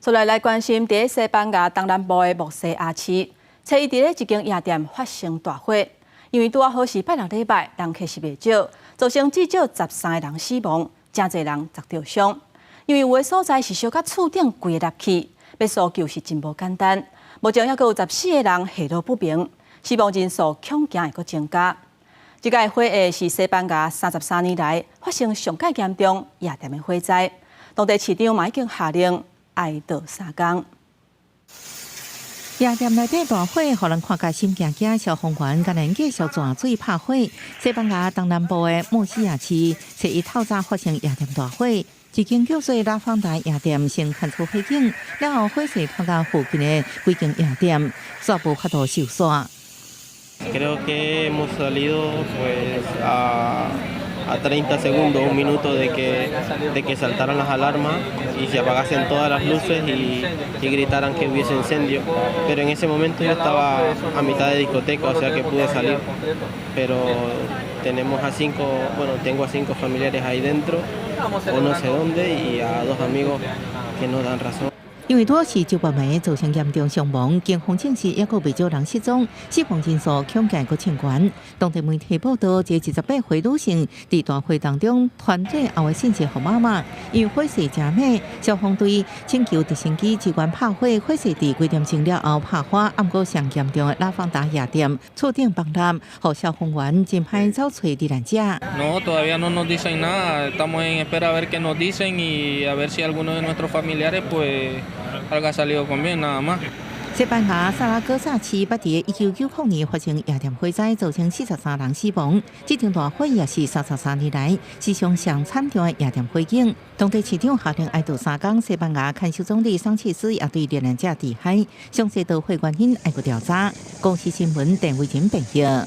再來來關心佇西班牙東南部的穆西亞市，初一佇咧一間夜店發生大火，因為拄仔好是拜六禮拜，人客是袂少，造成至少13個人死亡，誠濟人受著傷。因為有的所在是燒甲厝頂規个立去，欲搜救是真無簡單。目前猶閣有14個人下落不明，死亡人數恐驚會閣增加。這個火災是西班牙33年來發生上蓋嚴重夜店的火災，當地市長嘛已經下令哀悼3工。夜店內底大火，予人看甲心驚驚。消防員敢若繼續灌水拍火。西班牙東南部的穆西亞市，初一透早發生夜店大火，一間叫做拉芳達夜店先傳出火警，了後火勢傳到附近的幾間夜店，煞無法度收煞。 Creo que hemos salido pues a 30 segundos, un minuto de que saltaran las alarmas y se apagasen todas las luces y gritaran que hubiese incendio. Pero en ese momento yo estaba a mitad de discoteca, o sea que pude salir. Pero tenemos a cinco, bueno, tengo a cinco familiares ahí dentro, o no sé dónde, y a dos amigos que no dan razón. 因為多是周末暝造成嚴重傷亡，警方證實猶閣袂少人失蹤，死亡人數恐驚閣衝懸。當地媒體報道，這28歲女性佇大火當中傳最後的信息予媽媽，因為火勢誠猛，消防隊請求直升機支援拍火，火勢佇幾點鐘了後拍花，毋過上嚴重的拉芳達夜店厝頂崩塌，予消防員真歹走揣罹難者。 No, todavía no nos dicen nada. Estamos en espera a ver qué nos dicen y a ver si alguno de nuestros familiares pues haya salido con bien, nada más. 西班牙薩拉戈薩市捌佇1990年發生夜店火災，造成43人死亡。這場大火也是33年來史上上慘重的夜店火警。當地市長下令哀悼3工，西班牙看守總理桑切斯也對罹難者致哀。詳細導火原因愛閣調查。公視新聞鄧偉仁編譯。